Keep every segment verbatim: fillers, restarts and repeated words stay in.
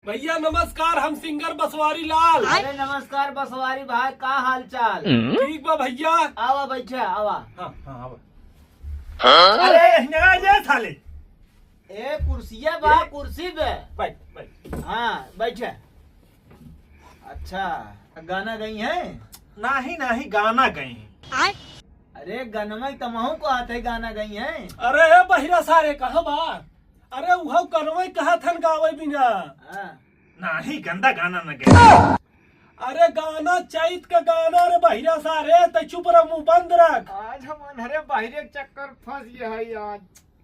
भैया नमस्कार, हम सिंगर बसवारी लाल। अरे नमस्कार बसवारी भाई, का हाल चाल? ठीक बा भैया। आवा बैठा, आवा। हाँ, हाँ, आवा। हाँ? अरे, यहाँ आ जा साले। ए, कुर्सिया बा, ए, कुर्सी पे। बैठ, बैठ। हाँ, बैठा। अच्छा, गाना गई है? नाही, नाही, गाना गई। अरे, गनवा तमहू को आते गाना गई है? अरे, ए बहिरा सारे, कहाँ बा? अरे, उहउ गनवा कहत हन गावे बिना। हाँ। नाही, गंदा गाना न गे। अरे, गाना चैत का गाना रे बहिरा सारे, तै चुप रह, मुंह बंद रख। आज हम अनहरे बहिरे के चक्कर फंस गए है आज।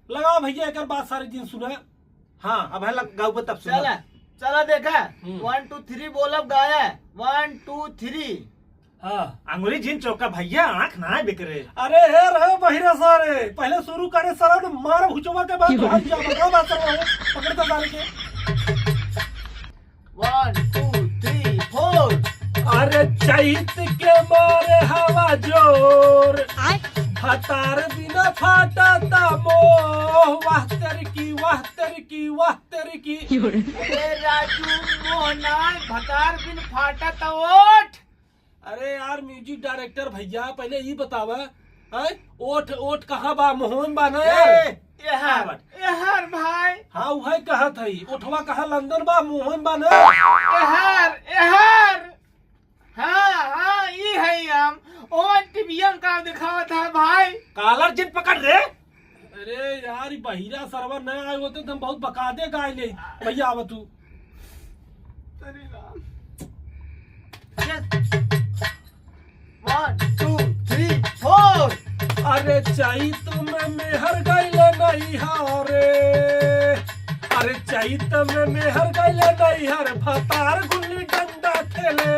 लगाओ भैया, एकर बात सारे दिन सुना। हाँ, अब है लग-, गाउबे तब सुना। चला, चला देखा। हम्म। One, two, three बोलब, गाया। One, two, three। हाँ। आंगुरी जिन चौका भैया, आँख ना बिकरे। अरे हे रे बहिरा सारे, पहले शुरू करे साला ने मार हुचवा के बाद भाग जा, बता बात कर रहा हूँ, पकड़ तो साले के। One, two, three, four। अरे चैत के मारे हवा जोर, आय। भतार बिना फाटता मोह, वाह तेरी की, वाह तेरी की, वाह तेरी की। अरे राजू मोहना, भतार बिन फाटता ओठ। अरे यार, music director भैया, पहले ई बतावा, हैं? ओठ, ओठ कहाँ बा? मुँहवा में बा ना यार? ए, एहर, एहर भाई। हाँ, उहइ कहत हई। ओठवा कहाँ लंदन बा? मुँहवा में बा ना? एहर, एहर। हाँ, हाँ, ई है हम। ओवन टीवीएम का दिखावत है भाई। कालर जिन पकड़ रे। अरे यार, ई बहिरा सरवा न आए होते तो हम बहुत बकायदे गाय ले। भैया, आवा तू। अरे राम। One, two, three, four। अरे चैत में मेहर गइल नैहरे। अरे चैत में मेहर गइल नैहर, भतार गुल्ली डंडा खेले।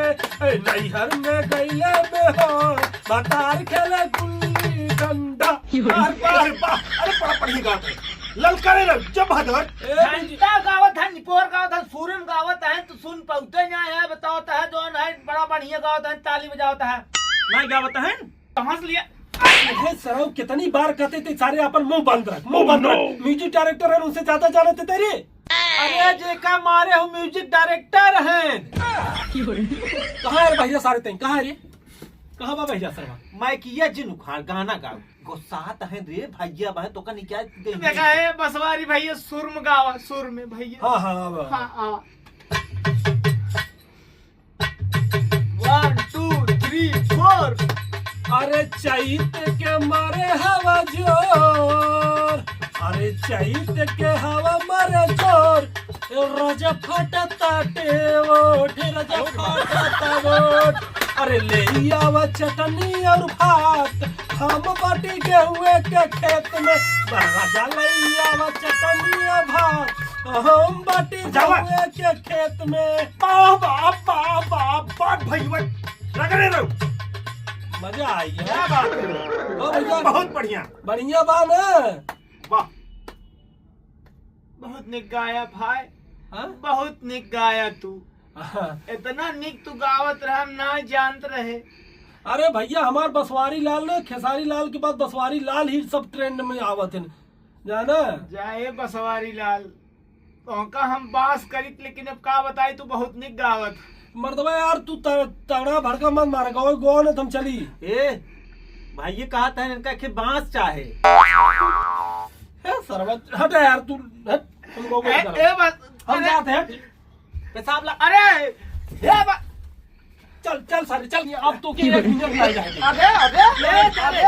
ए, नैहर में गइले मेहर, भतार खेले गुल्ली डंडा। अरे वाह, अरे वाह, अरे बड़ा बढ़िया गात है। ललकारे रहो, जब हदर। ए, घंटा गावत है, निपोर गावत है, सुर में गावत है, तू सुन पउते ना है, बतावत है, जौन है, बड़ा बढ़िया गावत है, ताली बजावत है। नहीं गावत है? कहाँ से लिया? अरे सरऊ, कितनी बार कहते थे, सारे अपन मुंह बंद रख, मुंह बंद रख। Music director है, उनसे ज्यादा जानते तेरे। अरे जेका मारे हो music director है। कहाँ है रे भैया सारे तें, कहाँ है रे? कहाँ बा भैया सरवा? मैं किया जिन उखाड़ गाना गाओ। गुस्सात है रे भैया, बहन तो का निकाल दे। देखा है बसवारी भैया, सुर में गावा, सुर में भैया। हाँ, हाँ, हाँ, हाँ। हाँ, हाँ। One, two, three, four। अरे चैत के मारे हवा जोर, अरे चैत के हवा मारे जोर, ए राजा फाटा ताटे ओठ, ए राजा फाटा ताटे ओठ। अरे ले आवा चटनी और भात, हम बाटी गेहुए के खेत में। बड़ा राजा ले आवा चटनी और भात, हम बाटी जावा। गेहुए के खेत में। बाप, बाप, बाप, बाप, बाप, भैया, रगड़े रहो। मजा आई है। क्या बात है? ओ भैया। बहुत बढ़िया। बढ़िया बा ना? वाह। बहुत निक गाया भाई। हाँ? बहुत निक गाया तू। हाँ। इतना निक तू गावत रहा, हम ना जानत रहे। अरे भैया, हमार बसवारी लाल ना, खेसारी लाल के बाद बसवारी लाल ही सब trend में आवत है, जाना? जाए बसवारी लाल, तोहका हम बास करित, लेकिन अब का बताई, तू बहुत निक गावत। मर्दवा यार, तू त-, तगड़ा भड़का मत मार, गाओ, गाओ ना, तुम चली। ए, भाई, ये कहा था इनका कि बांस चाहे। ए, सरवा, हट यार, तू, हट, तुम लोग ए, मत करो। ए, बस, हम अरे, जाते हैं। पेशाब ला, अरे, हे बा-, चल, चल सारे, चल, अब तो के एक मिनट ना जाएंगे। अबे, अबे, ले, अबे।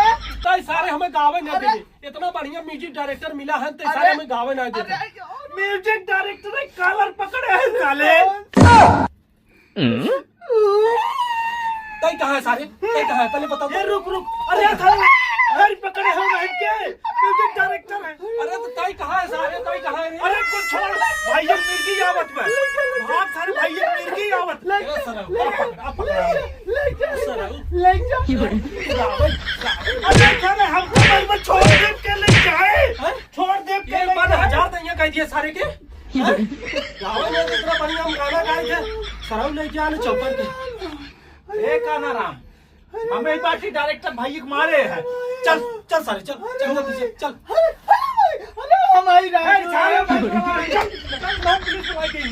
तय सारे हमें गावे ना अरे। देबे। इतना बढ़िया music director मिला है, तय सारे अरे। हमें गावे ना देबे। अरे। Music director ने collar पकड़े हैं साले। तय कहाँ है सारे? तय कहाँ है? पहले बता दो। ए, रुक, रुक। अरे, साले, collar पकड़े हैं बहन के। Music director है। अरे तो ताई कहाँ है सारे, ताई कहाँ है रे? अरे कुछ छोड़, भाई ये मिर्गी आवत बा। भाग सारे भाई ये मिर्गी आवत। ए, साला, आप पकड़, आप पकड़। साला, अरे सारे हम कमर में छोड़ दे के ले जाए। हैं? छोड़ दे के ये ले बन जाए। हजार दइया कह दिए सारे के। हैं? गावे में इतना बढ़िया हम गाना गाए थे। सरऊ ले जाने चौपन के। ए कानाराम, हमें ई बाटी director भाई के मारे हैं। चल, चल सारे, चल, चल जल्दी से, चल। अरे, अरे, अरे, हमारी राजू। ए, सारे भाई, चल, चल, चल, पुलिस बुलाई गई।